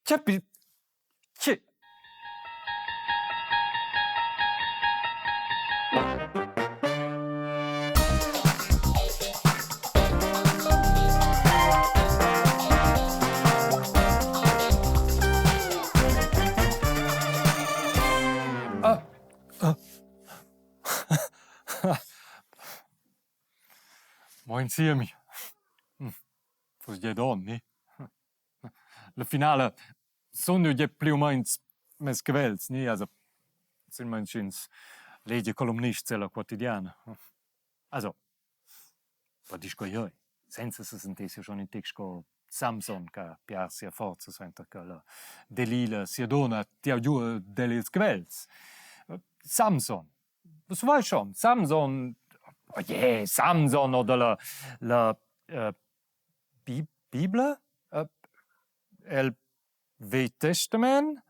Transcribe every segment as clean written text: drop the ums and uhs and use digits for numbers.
Tge tge Ah, ah. Mo in siemi. Fuss gie donn, ni? La finala sun jeu gie pli u meins mes cavels, ni? Also silmeins sch'ins legia columnists ella Quotidiana. Also per dir sco jeu, senza sesentir schon in tec sco Samson che ha piars sia forza suenter che la Delila, sia dunna, ti ha giu del ils cavels. Samson, Vus veis schon, Samson, oh je, Samson oder la la Bibla? El Vegl Testament?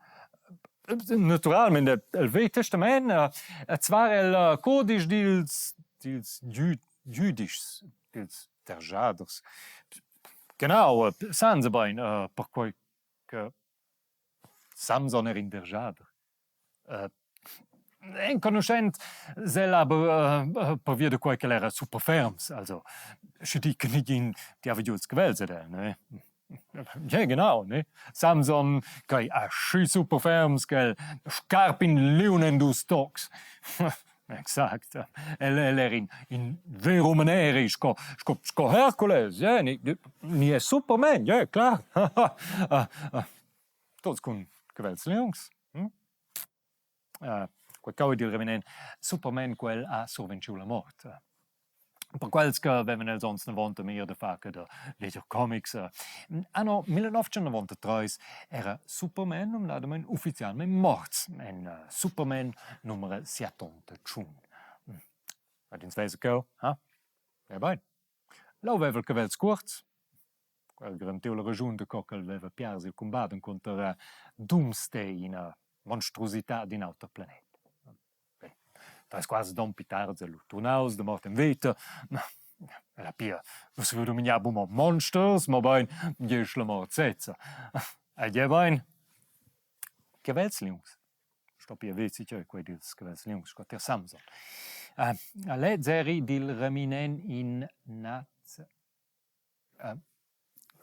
Naturalmein el Vegl Testament, e zvar el cudisch dils dils giudischs, dils derschaders. Genau, san se bein, perquei che Samson era in derschader. Enconuschent sel aber pervia da quei ch'el era super ferms, also sche di che negin ti havi giu ils cavels ad el, ne? Ja genau, ne? Samson ch'ei aschi super ferms ch'el scarp in liun en dus tocs. Exact. El el era in in ver umaneri sco sco sco Hercules, ja, ni ni è Superman, ja clar. Tuts cun cavels liungs. Hm? Quei cheu dil reminent Superman quel ha surventschiu la mort. Per quels che vevan els onns novonta meglier da far che da leger comics. Anno 1993 era Superman numnadamein ufficialmein morts en Superman numero 78. Ed ins vesa cheu, ha? Ja bein. Leu veva el cavels cuorts, quel garantiu la raschun daco ch'el veva piars il cumbat encunter Doomsday, ina monstruositad d'in auter planet. Beh, treis quarts d'onn pli tard el lu turnaus da mort en veta. El ha pia nus saviu dumignar buc mo monsters, mobein gest la mort sezza. Ei gie bein cavels liungs. Sto pia vesi cheu quei dils cavels liungs sco tier Samson. Lez eri dil reminent in naz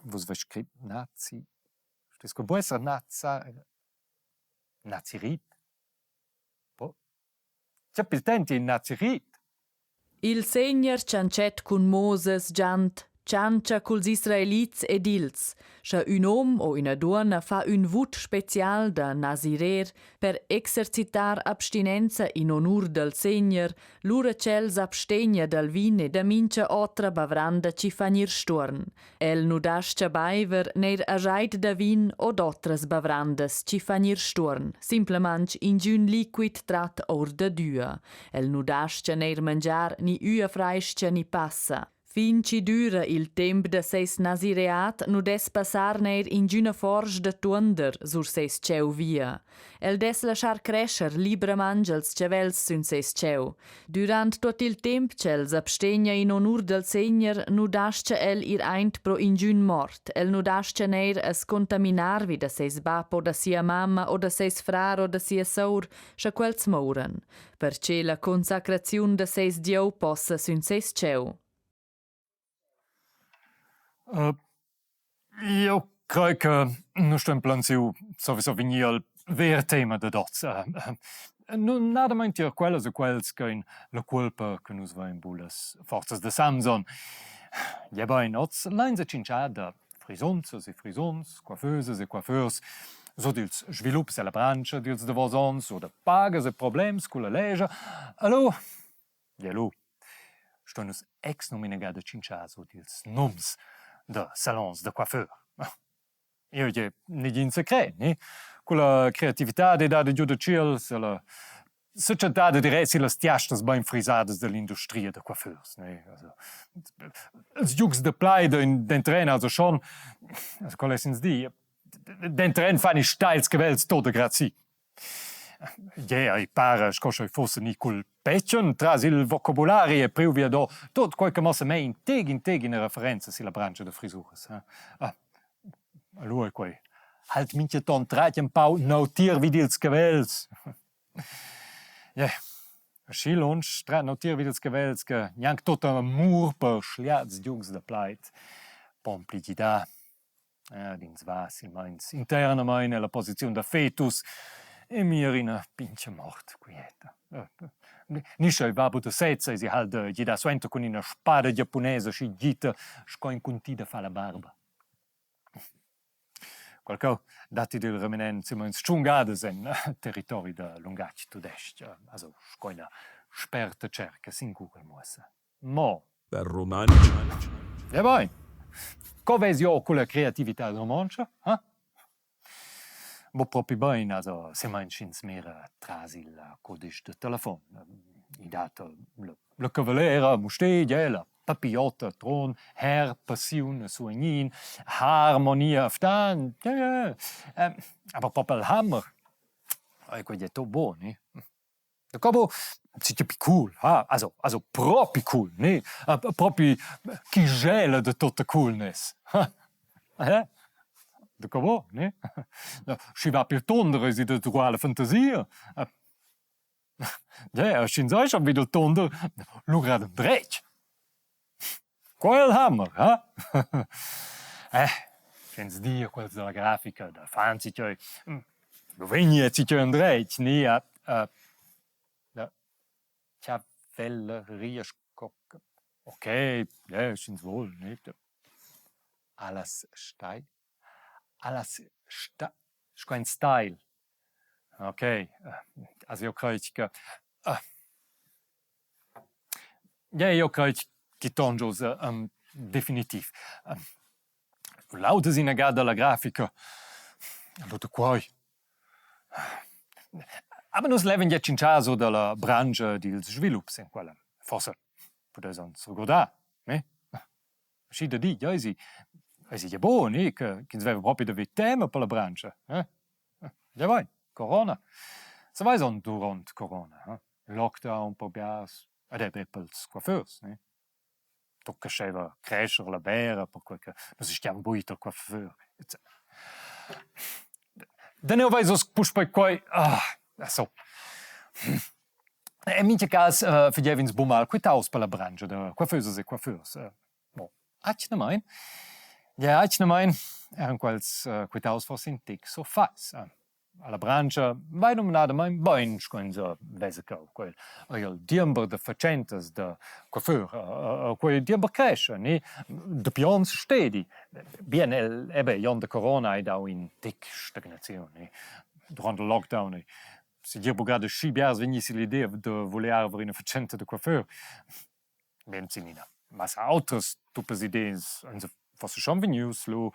Vus veis scret nazi? Stess co po esser naza nazirit? Po? Tgei pil temps in nazirit? Il Segner tschantschet cun Moses giand: Tschantscha culs Israelits ed ils, scha ün hom o üna duonna fa ün vut special da nazirer per exercitar abstinenza in onur dal Segner, lura ch'el s'abstegna dal vin e da mincha otra bavranda chi fa gnir stuorn. El nu das-cha baiver neir ajaid da vin o d'otras bavrandas chi fa gnir stuorn, simplamaing ingün liquid trat our da düa. El nu das-cha neir mangiar ni üa frais-cha ni passa. Fin chi düra il temp da seis nazireat nu dess passar neir ingüna forsch da tuonder sur seis cheu via. El dess laschar crescher libramaing els chavels sün seis cheu. Dürant tuot il temp ch'el s'abstegna in onur dal Segner nu das-cha el ir aint pro ingün mort. El nu das-cha neir as contaminar vi da seis bap o da sia mamma o da seis frar o da sia sour, scha quels mouran. Perche la consacraziun da seis Dieu possa sün seis cheu. Eu crei che nus stuein plaunsiu sowieso vegnir al ver tema dad oz. Numnadamein tier quellas e quels ch'ein la cuolpa che nus vein buc las forzas da Samson. Gebein, oz lein setschintschar da frisonzas e frisons, coiffeusas e coiffeurs, sur dils svilups ella branscha dils davos onns, sur da pagas e problems culla lescha. Allo, ja lu, stuein nus exnum inagada tschintschar sur dils nums da salons da coiffeur. Jeu jeu negin secret, ni? Culla creativitad ei dada giu da tschiel, se Setschentada direct sillas tiastas bein frisadas dall'industria da coiffeurs, ne? Also, ils giugs da plaid ein denteren also schon, also co less ins dir, denteren fan ils steils cavels tot da grad si. Gie, ei para sco sch'ei fusse ni cul petschen tras il vocabulari e priu viado tot quei che mossa mei in tec in tec ina referenza silla branscha da frisuras. Ah, allura ei quei. Halt mintgaton tratg empau neutier vid ils cavels. Yeah, aschi lunsch tratg neutier vid ils cavels che gnanc tutta amur per schliats giugs da plaid pon pli gidar. Ed ins va silmeins internamein ella posiziun da fetus e mira ina pintga mort quieta. Ni sch'ei va buca sez, eisi halt da gidar suenter cun ina spada giapunesa aschi gita sco in cunti da far la barba. Quel cheu datti dil reminent silmeins tschun gadas en territori da lungatg tudestg, also sco ina sperta tscherca sin Google muossa. Mo. Per rumantsch. Ja bein. Co ves jeu culla creativitad romontscha, ha? Buc propi bein, also silmeins sch'ins mira tras il cudisch da telefon. I dat la cavalera a Mustér, gie, la papillota a Trun, Herr, Passiun a Suagnin, Harmonia a Ftan, ja, ja. Aber propi il Hammer, ei quei gie tut buc, ne? Da co si pi cool, ha, also also propi cool, ne? Propi chi gela da tuotta coolness. Eh? Da co ne? Schi va pil tunder esi da truar la fantasia. Ja, sch'ins ei schon vid il tunder, lura dretg. Quel hammer, ha? Eh, sch'ins dir quels dalla grafica da fan tgei, lu vegni tgei endretg, ni a la chavelleria sco ok, ja, sch'ins vul, ne? Allas stai allas sta sco in style. Ok, also jeu crei che Ja, jeu crei che tongi uss definitiv. L'auter ina gada la grafica, lu da quei. Aber nus levan gie tschintschar sur dalla branscha dils svilups en quella. Forsa pudess ans regurdar, ne? Schi da dir, eisi eisi gie buc, ne, che ch'ins veva propi da ver tema per la branscha, eh? Ja bein, corona. Saveis onn duront corona, eh? Lockdown per biars ed era pels coiffeurs, ne? Tocca scheva crescher la bera perquei che nus stiavan buc ir tal coiffeur. Da neu veis uss puspei quei, ah, so. En mintga cas fagev'ins buc mal quitaus per la branscha da coiffeusas e coiffeurs. Mo atgnamein, ja atgnamein eran quels quitaus forsa in tec surfatgs. Alla branscha vai numnadamein bein sco ins vesa cheu. Quel ei il diember da fatschentas da coiffeur, quei diember crescha, ne? Dapi onns stedi. Bien, el, eben, igl onn da corona ei dau in tec stagnaziun, ne? Durant il lockdown ei segir buca aschi biars vegnissi l'idea da voler arver ina fatschenta da coiffeur. Bien sin ina massa autras tuppas ideas ein forsa schon vegnius lu.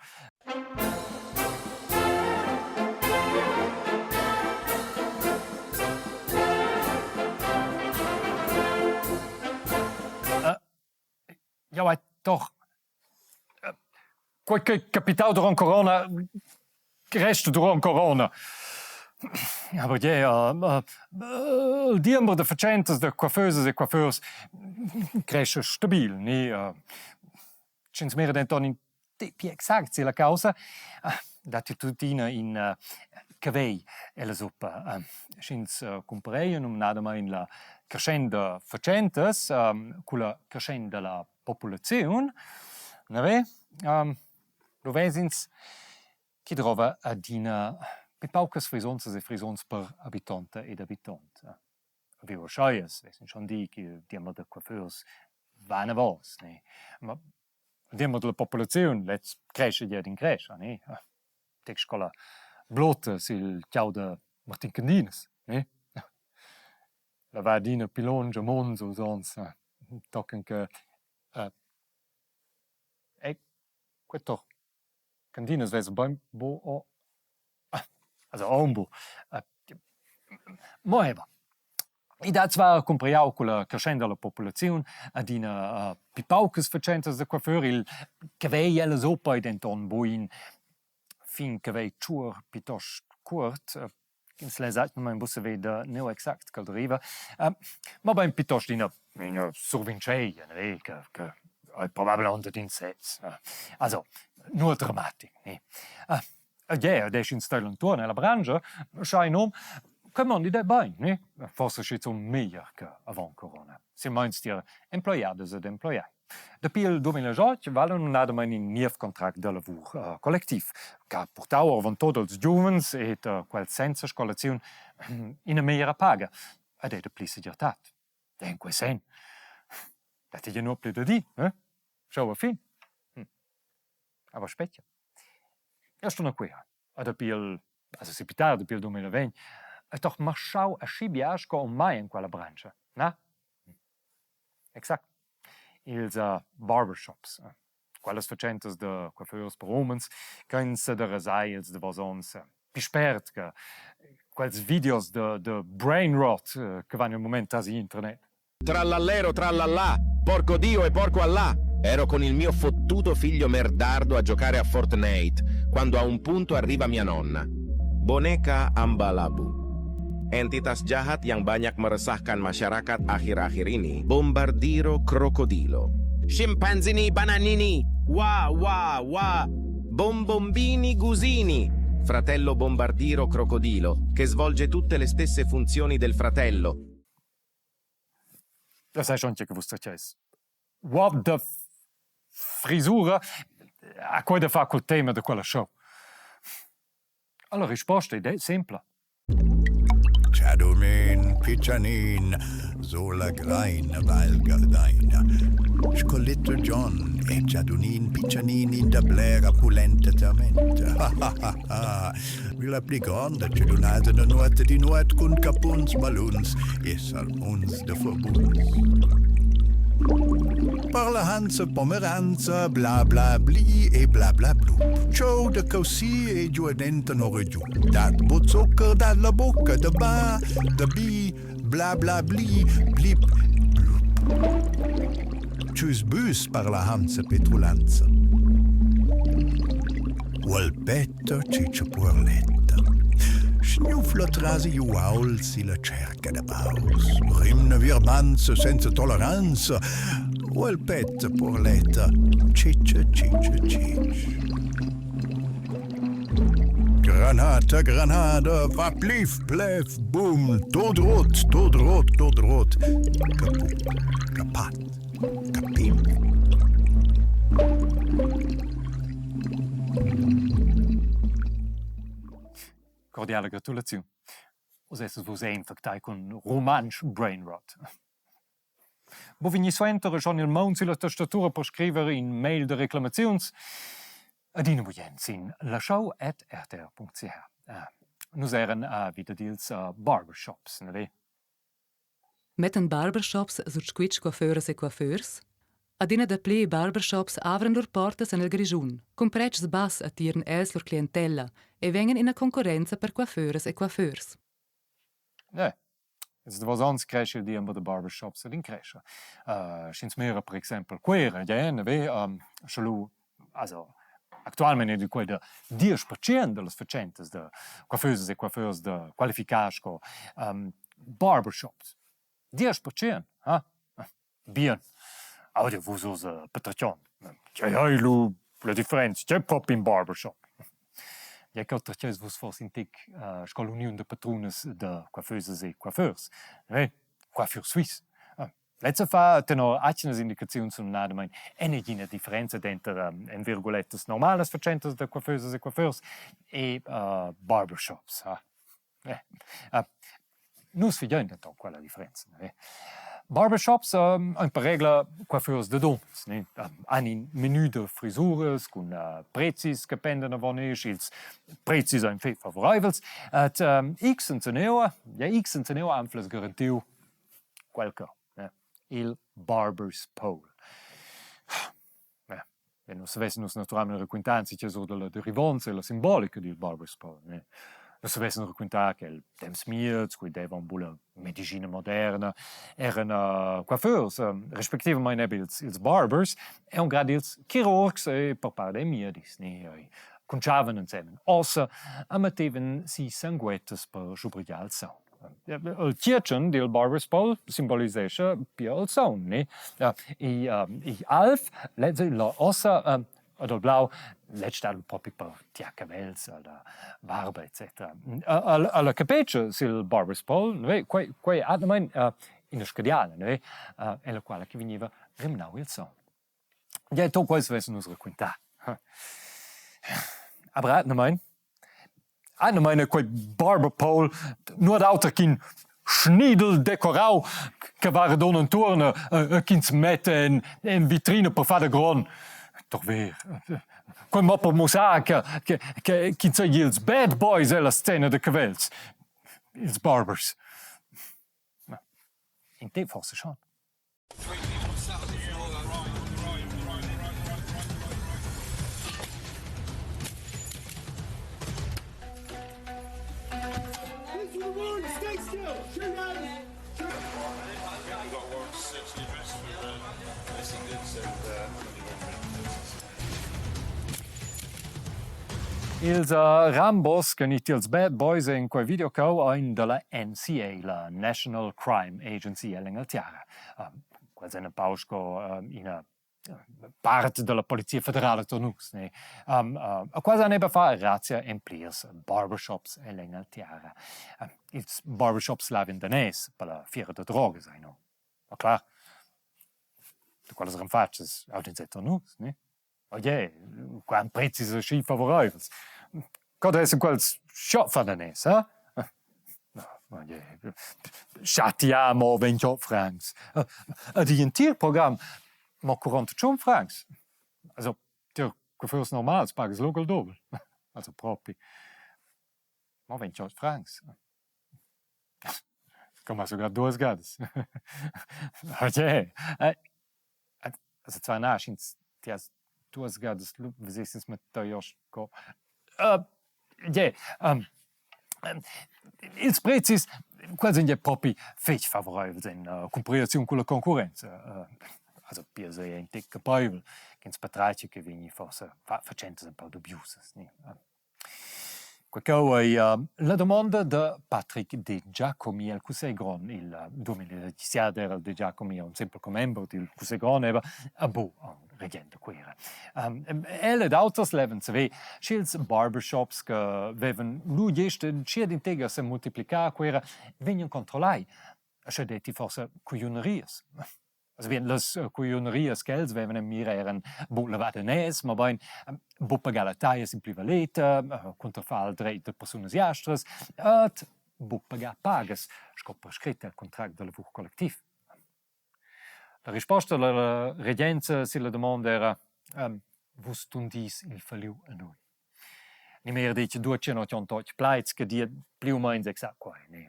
Jau hai doch Quei ch'ei capitau duront corona resta duront corona. Aber gie, il diember da fatschentas da coiffeusas e coiffeurs crescha stabil, ni sch'ins mira denton in tec pli exact silla caussa, datti tuttina in cavegl ella suppa. Sch'ins cumpareglia numnadamein la creschenda fatschentas culla creschenda dalla populaziun, navè, lu ves'ins ch'i drova adina pli paucas frisonzas e frisons per habitonta ed habitont. Viu ascheias ves'ins schon dir ch'il diember da coiffeurs va anavos, ne? Ma il diember dalla populaziun, lez crescha gie ad in crescher, ne? Tec sco la blota sil tgau da Martin Candinas, ne? La va adina pli lunsch a munts uls onns, tochen che ei quei toch Candinas vesa bein buc o also aunc buc. Mo eba, i dat zvar cumpriau culla creschenda dalla populaziun adina pli paucas fatschentas da coiffeur. Il cavegl ella suppa ei denton buc in fin cavegl tschuor plitost cuort. Ins less atgnamein buca saver da nua exact ch'el deriva, mobein plitost ina ina survintscheia, ne, che che ei probabel aunc dad in sez. Also, nuot dramatic, ne. Ed er desch ins stagl entuorn ella branscha, schai num, quei mondi dai bein, ne? Forsa schizun meglier che avon corona. Silmeins tier emploiadas ed emploiai. Dapi il 2008 vala numnadamein in niev contract da lavur uh, collectiv che ha purtau oravontut als giuvens ed uh, quels senza scolaziun ina megliera paga ed ei dapli segirtad. En quei senn dat ei nuot pli da dir, eh? Schau a fin. Hm. Aber spetga. Io stun a Cuira. E dapi il also si pli tard, dapi il 2020, è doch marschau aschi bia sco mai en quella branscha, na? Exact. Ils uh, barbershops, quellas fatschentas da coiffeurs per umens ch'ein sederasai ils davos onns pli spert che quels videos da, da brain rot che van il mument tras internet. Trallallero trallallà, porco Dio e porco Allah! Ero con il mio fottuto figlio merdardo a giocare a Fortnite, quando a un punto arriva mia nonna. Boneka Ambalabu. Entitas jahat yang banyak meresahkan masyarakat akhir-akhir ini, Bombardiro Krokodilo. Scimpanzini bananini, wa wa wa, bombombini gusini, fratello Bombardiro Crocodilo, che svolge tutte le stesse funzioni del fratello. Das sei schon che vus tertgeis. What the frisura ha quei da far cul tema da quella show? Alla risposta è sempla. Chadumin pitschanin sola Greina Val Gardeina. Sco Little John è Chadunin pitschanin in da blera pulenta termenta. Ha ha ha ha. La pli gronda tschedunada da nuot di nuot cun capuns maluns e salmuns da furbuns. Parla Hansa Pomeranza, bla bla bli e bla bla blu. Ciao da così e giù dentro ora giù. Dat bo zucker dat la bocca da ba, da bi, bla bla bli, blip, blup. Tschüss büs parla Hansa Petrulanza. Ualpetta ciccia puorletta. Sgnufla tras igl uaul silla tscherca da paus. Rimna virmanza senza toleranza. Ualpetta puorletta, ciccia ciccia ciccia. Granata, granada, va plif, plef, bum, tot rot, tot rot, tot rot. Caput, capat, capim. Cordiale gratulaziun. Oz esses vus infectai cun rumantsch brainrot. Bu vegnir suenter e schon il maun silla tastatura per scriver in mail da reclamaziuns? Adina bugen sin laschau@rtr.ch. Nus eran a vita dils barbershops, ne ve? Mettan barbershops sut squitsch coiffeuras e coiffeurs? Adina dapli barbershops avran lur portas en il Grischun. Cun pretschs bass attiran els lur clientella e vegnan ina concurrenza per coiffeuras e coiffeurs. Ne, Ils davos onns crescha il diember da barbershops ad in crescher. Sch'ins mira per exempel Cuera, ve, sche lu also actualmein ei quei da diesch pertschien dallas fatschentas da coiffeusas e coiffeurs da qualificar sco barbershops. 10%, ha? Bien. Audio vus ussa patertgond. Tgei ei lu la differenza? Tgei propi in barbershop? Ja cheu tertgeis vus forsa in tec sco l'uniun da patrunas da coiffeusas e coiffeurs, ne? Coiffure Suisse. Lezza fa tenor atgnas indicaziuns numnadamein è negina differenza denter en virgulettas normalas fatschentas da coiffeusas e coiffeurs e barbershops. Ha. Eh, nus figein denton quella differenza. Ne? Barbershops ein per regla coiffeurs da dunnas, ne? Han in menu da frisuras cun prezis che pendan avon isch, ils prezis ein fetg favoreivels. Et x enzaneua, ja x enzaneua anflas garantiu quel che, ne? Il barber's pole. E nus savessen nus naturalmein raquintar enzatgei sur dalla derivonza e la simbolica dil barber's pole. Ne? Nus savessen raquintar che el temps miez, cu ei deva buca medischina moderna, eran uh, coiffeurs, uh, respectivamein eben ils, ils barbers, e un grad ils chirurgs e per part ei miedis, ne? Ei cunschavan ensemen ossa e mettevan si sanguettas per schubregiar il saung. Il tgietschen dil barber's pole simbolisescha pia il saung, ne? Igl alv, lezza la ossa ed il blau Lez stat lu propi per tier cavels, alla barba etc. Alla capetscha sil Barber's Pole, ne, quei, quei atgnamein ina scadiala, ne, ella quala che vegniva rimnau il saung. Ja, to quels vessen nus raquintà. Aber atgnamein, atgnamein quei Barber Pole nuot auter ch'in schnidel decorau che va radon entuorn e ch'ins metta en, en vitrina per far da gron. Doch ver. Quei mo per mussar che, che, che ch'ins seigi ils bad boys ella scena da cavels. Ils barbers. In te forse schon. Ils Rambos che ni tiels Bad Boys en quei video cheu ein dalla NCA, la National Crime Agency ell'Engaltiara. Quels ein empau sco ina part dalla polizia federala tar nus, ne? A quels han eben far grazia en plirs barbershops ell'Engaltiara. Ils barbershops lavan daners per la fiera da drogas, ei no. Ma clar, da quellas renfatschas audin tar nus, ne? Oje, qua han prezis aschi favoreivels. Co dessen quels scho far daners, ha? Oje, schatià mo 28 francs. Ed igl entir program mo 48 francs. Also, tier coiffeurs normals pagas lu il dubel. Also propi. Mo 28 francs. Come sogar duas gadas. Oje, Also zwar na, sch'ins ti has duas gadas lu vesessins metter jeu sco yeah, ils prezis quels ein gie propi fetg favoreivels en cumparegliaziun culla concurrenza. Also pia sei ein tec capeivel ch'ins patratga che vegni forsa fatschentas empau dubiusas, ni? Quei cheu ei la damonda da Patrick Degiacomi al cussegl grond. Il 2017 era il Degiacomi aunc sempel commember dil cussegl grond era a bu aunc regent da Cuera. El ed auters levan saver, sch'ils barbershops che vevan lu gest entschiet integer semultiplicar a Cuera vegnan controllai, sche detti forsa cugliunerias. Also bien las cugliunerias ch'els vevan en mira eran buc lavar daners, mobein buc pagar la taglia sin pli valeta, cunterfar il dretg da persunas jastras ed buc pagar pagas, sco prescrit el contract da lavur collectiv. La risposta dalla regenza silla damonda era «Vus tundis il falliu a nui». Ni meglier detg 288 plaids che dir pli u meins exact quai. Ne?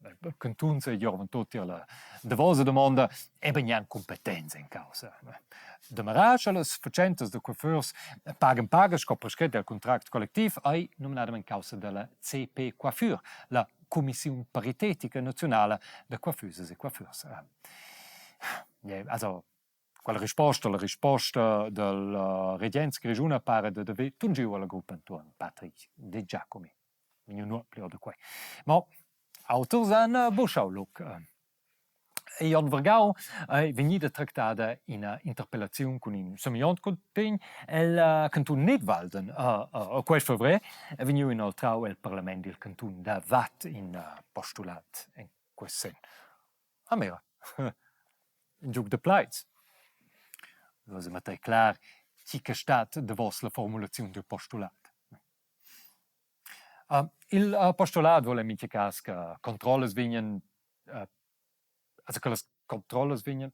Il cantun sei oravontut tier la davosa damonda eben gnanc cumpetenza in caussa. Demarar sche las fatschentas da coiffeurs pagan pagas sco prescrit el contract collectiv ei numnadamein caussa dalla CP Coiffure, la cumissiun paritetica naziunala da coiffeusas e coiffeurs. Also Quella risposta, la risposta dalla regenza grischuna para dad haver tungiu alla gruppa entuorn Patrick Degiacomi. Vegniu nuot pli da quei. Mo auters han buschau luc. Igl onn vargau ei vegnida tractada ina interpellaziun cun in semegliont cuntegn el cantun Nidwalden. Quest fevrer è vegniu inoltrau el parlament dil cantun da Watt in postulat en quest senn. Ah mira, in giug da plaids. Lu esa matei clar chi che stat davos la formulaziun dil postulat. Il postulat vul en mintga cas che controllas vegnan also che las controllas vegnan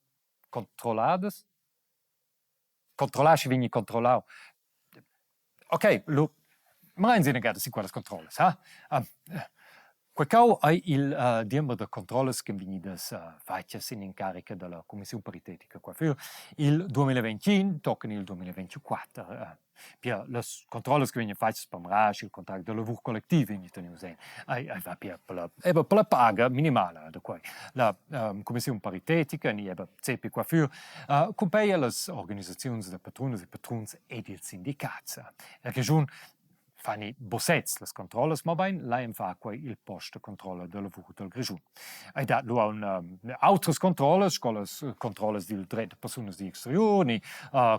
controlladas? Controllar schi vegni controllau. Ok, lu meins inagada sin quellas controllas, ha? Quei cau ei il diember da controllas ch'ein vegnidas fatgas sin incarica dalla cumissiun paritetica coiffure il 2021 tochen il 2024. Pia las controllas che vegnan fatgas per mirar sch'il contract da lavur collectiv vegni tenius en. Ei, ei va pia per la, eben per la paga minimala da quei. La cumissiun paritetica ni eben CP Coiffure cumpeia las organisaziuns da patrunas e patruns ed ils sindicats. La Grischun. Fani buc sez las controllas, mobein lain far quei il post da controlla da lavur dal Grischun. Ei dat lu aunc autras controllas, sco las controllas dil dretg da persunas digl exteriur ni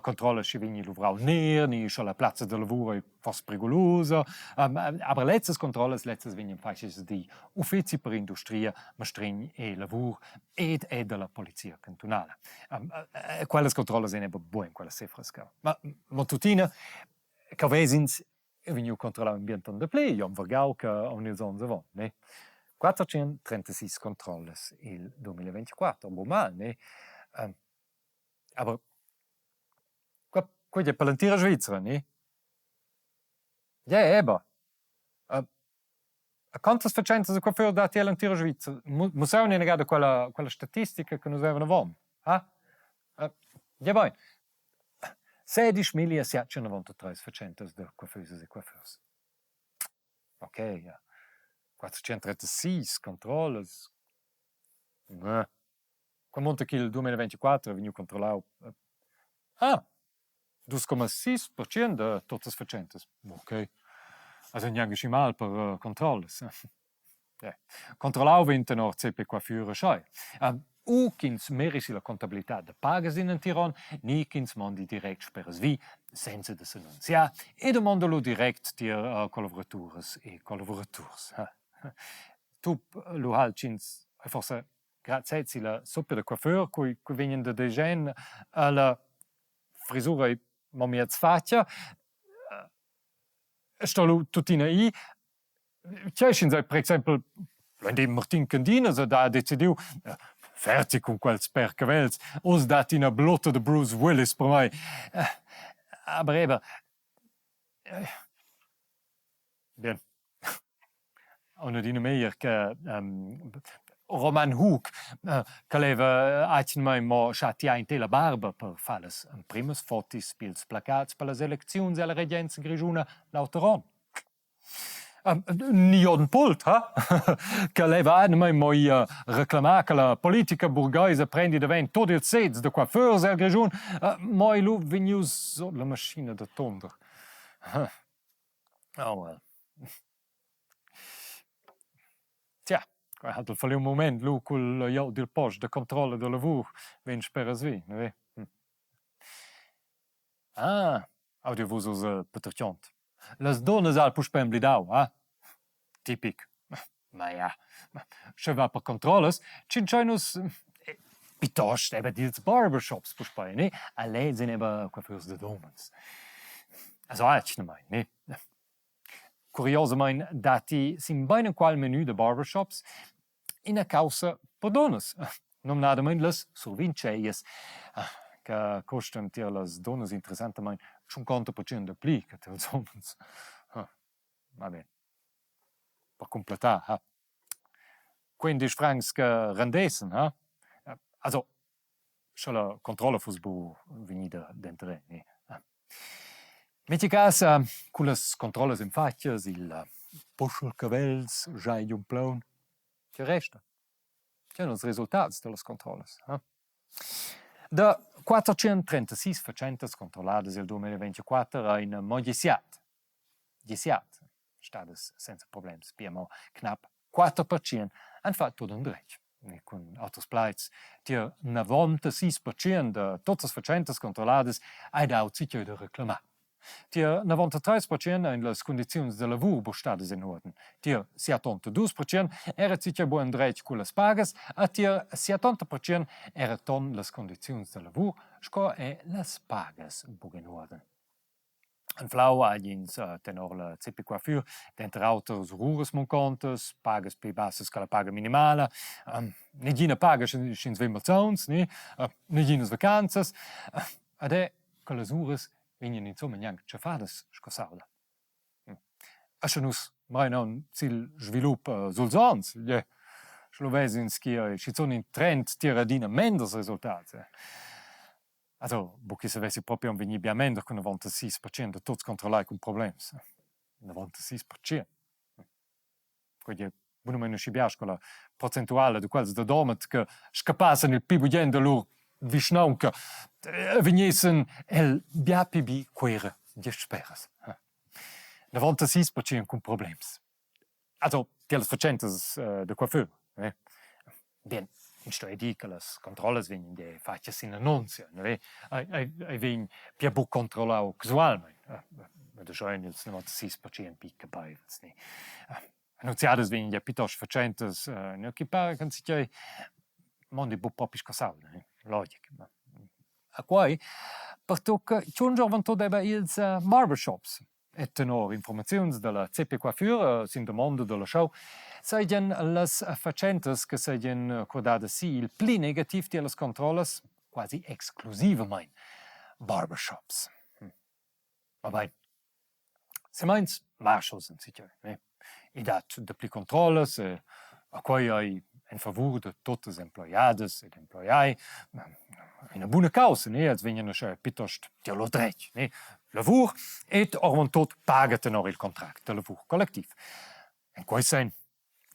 controllas schi vegni luvrau ner ni sche la plazza da lavur ei forse pericolosa. Aber lezzas controllas, lezzas vegnan fatgas digl uffeci per industria, mastregn e lavur ed è dalla polizia cantunala. Quellas controllas ein aber bugen quellas cifras. Ma, ma tuttina, Cheu ves'ins ei vegniu controllau in bien ton dapli igl onn vargau che aunc ils onns avon, ne? 436 controllas il 2024, buc mal, ne? Aber qua quei ei per l'entira Svizra, ne? Ja, eben. A quantas fatschentas da coiffeur datti ell'entira Svizra? Mussau inagada quella, quella statistica che nus vevan avon, ha? Ja bein. Sedisch milli e 793 fatschentas da coiffeusas e coiffeurs. Ok, ja. 436 controllas. Quei munta ch'il 2024 ei vegniu controllau. Ah, 2,6% da tuttas fatschentas. Ok. Also gnanca schi mal per controllas. Controllau vegn tenor CP Coiffure schai. U ch'ins merisi la contabilitad da pagas d'in entir onn, ni ch'ins mondi direct sperasvi senza da s'annunziar e damonda lu direct tier collavoraturas e collavuraturs. Tup lu halt ch'ins ei forsa grad sez illa suppa da coiffeur cui cui vegnan da degen alla frisura ei mo miez fatga, sto lu tuttina ir. Tgei sch'ins ei per exempel in Martin Candinas ed ha decidiu fertig cun quels per cavels, oz dat ina blotta da Bruce Willis per mei. Aber eben bien. Aunc adina meglier che Roman Hug che leva atgnamein mo schar aint la barba per far las emprimas fotos pils placats per las elecziuns ella regenza grischuna l'auter onn. Ni Jon Pult, ha? Che leva atgnamein mo ir reclamar che la politica burgheisa prendi davent tut ils sezs da coiffeurs el Grischun, mo ei lu vegnius sut la maschina da tonder. Oh well. Tja, quei ha el falliu un mument lu cul jau dil post da controlla da lavur vegn sperasvi, ne? Ah, audiu vus uss patertgond. Las dunnas ha el puspei emblidau, ha? Tipic. Ma ja, sche va per controllas, tschintschein nus piuttost eben dils barbershops puspei, ne? A lez ein eben coiffeurs dad umens. Also atgnamein, ne? Curiosamein datti sin beinenqual menu da barbershops ina caussa per dunnas, numnadamein las survintscheias, che costan tier las dunnas interessantamein 50% dapli che tiels umens. Va bene. Per cumpletar, ha. Quindisch francs che rendessen, ha? Also, sche la controlla fuss bu vegnida denteren, ne? Mintga cas cullas controllas en fatgas, il puschel cavels giai giun plaun, che resta? Che ils resultats dallas controllas? Ha? Da 436 fatschentas controlladas el 2024 ein mo gissiat, gissiat stadas senza problems, pia mo knapp 4% han fatg tut endretg. E cun auters plaids, tier 96% da tuttas fatschentas controlladas hai dau zatgei da reclamar. Tier 93% ein las cundiziuns da lavur buc stadas en uorden. Tier 72% era zatgei buc endretg cullas pagas e tier 70% era ton las cundiziuns da lavur sco era las pagas buc en uorden. Anflau hagl ins tenor la CP Coiffure denter auter uras muncontas, pagas pli bassas che la paga minimala, negina paga sch'ins vegn malsauns, ni neginas vacanzas. Ed è quellas uras vegnan insumma gnanc tschaffadas sco sauda. E sche nus mein aunc sil svilup suls onns, gie, sche lu ves'ins ch'ei ei schizun in trend tier adina menders resultats. Also, buc che savessi propi aunc vegnir bia mender cun 96% da tuts controllai cun problems. 96%. Quei ei bunamein aschi bia sco la procentuala da quels da Domat che scappassen il pli bugen da lur vischnaunca e vegnessen el bia pli bi Cuera diesch speras. 96% cun problems. Also tier las fatschentas da coiffeur. Ne? Bien, ins sto dir che las controllas vegnan gie fatgas sin annunzia, ne? Ei, ei, ei vegn pia buc controllau casualmein. Da scheu ein ils 96% pli capeivels, ne? Annunziadas vegnan gie plitost fatschentas, nua ch'i para ch'enzatgei mondi buc propi sco sauna, ne? Logic. A quei pertucca tschunsch oravontut era ils barbershops. E tenor informaziuns dalla CP Coiffure sin damonda dalla show seigien las fatschentas che seigien curdadas si il pli negativ tier las controllas quasi exclusivamein barbershops. Va bein. Silmeins marschals enzatgei, ne? I dat dapli controllas e a quei ei en favur da tuttas emploiadas ed emploiai ina buna caussa, ne? Els vegnan aschia plitost tier lur dretg, ne? Lavur ed oravontut paga tenor il contract da lavur collectiv. En quei senn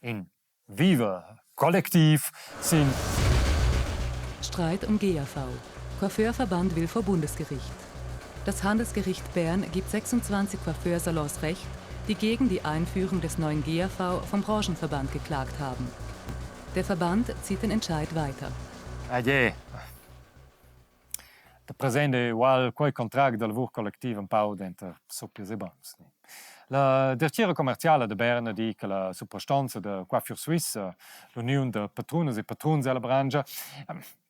in viva collectiv sin Streit um GAV. Coiffeurverband will vor Bundesgericht. Das Handelsgericht Bern gibt 26 Coiffeursalons Recht, die gegen die Einführung des neuen GAV vom Branchenverband geklagt haben. Der Verband zieht den Entscheid weiter. Adie. Da present ei ual quei contract da lavur collectiv empau denter suppias e bauns. La dertgira commerciala da Berna di che la suprastonza da Coiffure Suisse, l'uniun da patrunas e patruns ella branscha,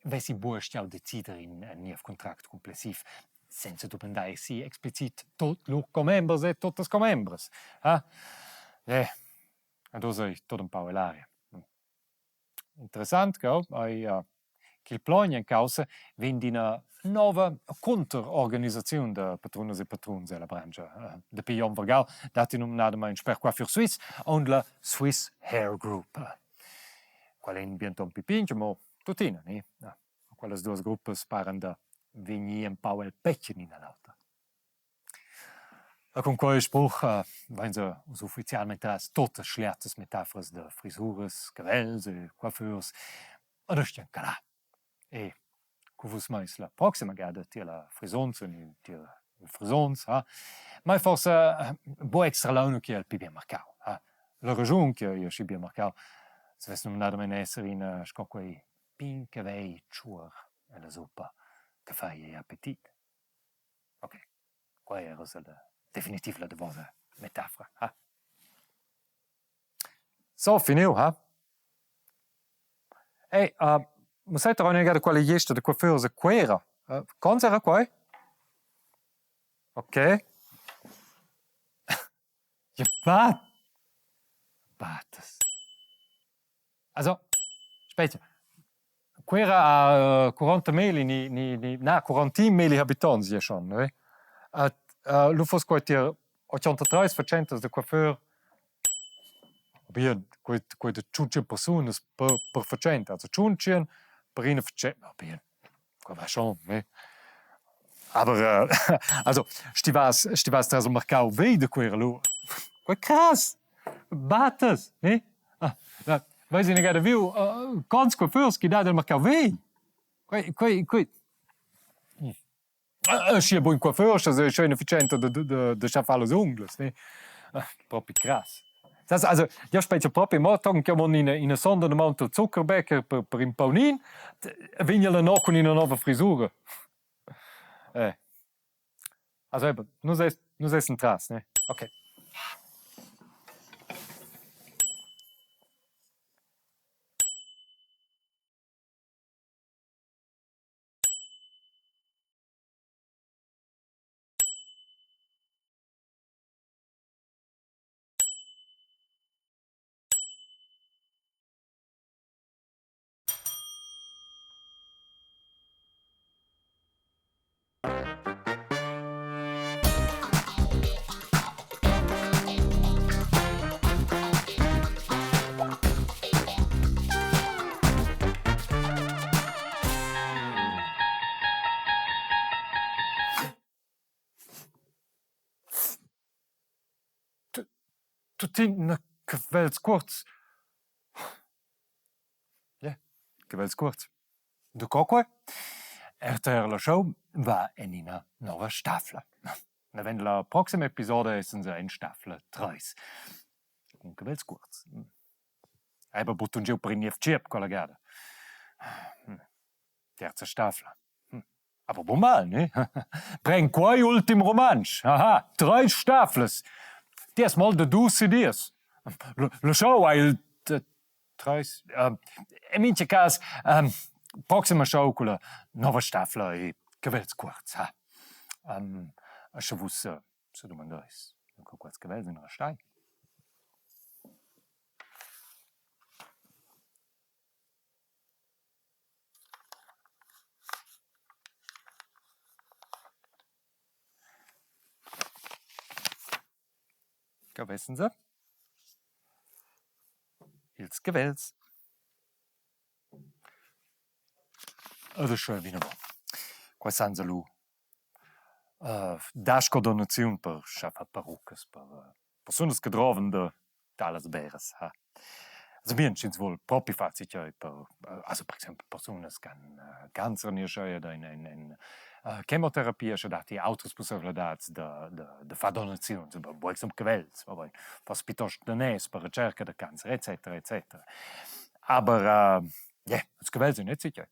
vessi buca stuiu decider in niev contract cumplessiv senza dumandar si explicit tut lur commembers e tuttas commembras. Ah, eh, ed uss ei tut empau ell'aria. Interessant cheu ei ch'il plogn en caussa vegn d'ina nova cunterorganisaziun da patrunas e patruns ella branscha. Dapi onn vargau datti numnadamein sper Coiffure Suisse aunc la Swiss Hair Group. Quella ei in bien ton pli pintga, mo tuttina, ni? Quellas duas gruppas paran da vegnir empau el petgen ina l'autra. E cun quei spruch veinsa uss ufficialmein tras tuttas schliatas metafras da frisuras, cavels e coiffeurs ed aschia calar. E cu vus meis la proxima gada tier la frisonza ni tier il frisons, ha, mei forsa buc extra leu che el pli bien marcau, ha. La raschun che ei aschi bien marcau savess numnadamein esser ina sco quei pign cavegl tschuor ella suppa che fa igl appetit. Ok, quei era ussa la definitiv la davosa metafra, ha? So, finiu, ha? Ei, uh, mussei però ina gada quella gliesta da coiffeurs a Cuera. Uh, cons era quei? Ok. Ja, bat. Batas. Also, spetga. Cuera ha 40 meli ni, ni, ni na, 41 meli habitonts gie schon, ne? Lu fuss quei tier 83 fatschentas da coiffeur bien, quei, quei da tschunchen persunas per, per fatschenta, also tschunchen per ina fatschenta, bien, quei va schon, ne? Aber also, sch'ti vas, sch'ti vas tras il marcau vegl da Cuera, lu quei crass, battas, ne? Ah, veis ina gada viu cons coiffeurs che dat el marcau vegl? Quei, quei, quei Aschia buc in coiffeur, sche ei ina fatschenta da, da, da schar far las unglas, ne? Propi crass. Das, also, jeu spetg propi mo tochen che mon ina, ina sonda damaun al Zuckerbäcker per, per in paunin, vegn el ennà cun ina nova frisura. Eh. Also eben, nus, es, nus essen tras, ne? Okay. Tuttina cavels cuorts. Yeah, cavels cuorts. Daco quei? RTR la show va en ina nova stafla. Naven la proxima episoda essens en stafla treis. Cun cavels cuorts. Aber buttun giu per in niev tgierp quella gada. Terza stafla. Aber bu mal, ne? Pren quei ultim rumantsch. Aha, treis staflas. Ti has mal da dus ideas. Lo show ha il treis. In mincha cas, proxima show culla nova stafla e cavels cuorts, ha. Sche vus sedumandais, co quels cavels ein restai. Cheu vessen se ils cavels. Ed aschia vinavon. Quei san lu dar sco donaziun per schar far peruccas per persunas che drovan da talas beras, ha. Also bien, sch'ins vul propi far zatgei per also per exempel persunas che han cancer ni aschia ed ein en chemoterapia, sche datti autras pusseivladads da da da far donaziuns, buc exempel cavels, mobein fas piuttost daners per retscherca da cancer etc. Etc. Aber yeah, ils cavels ein net zatgei.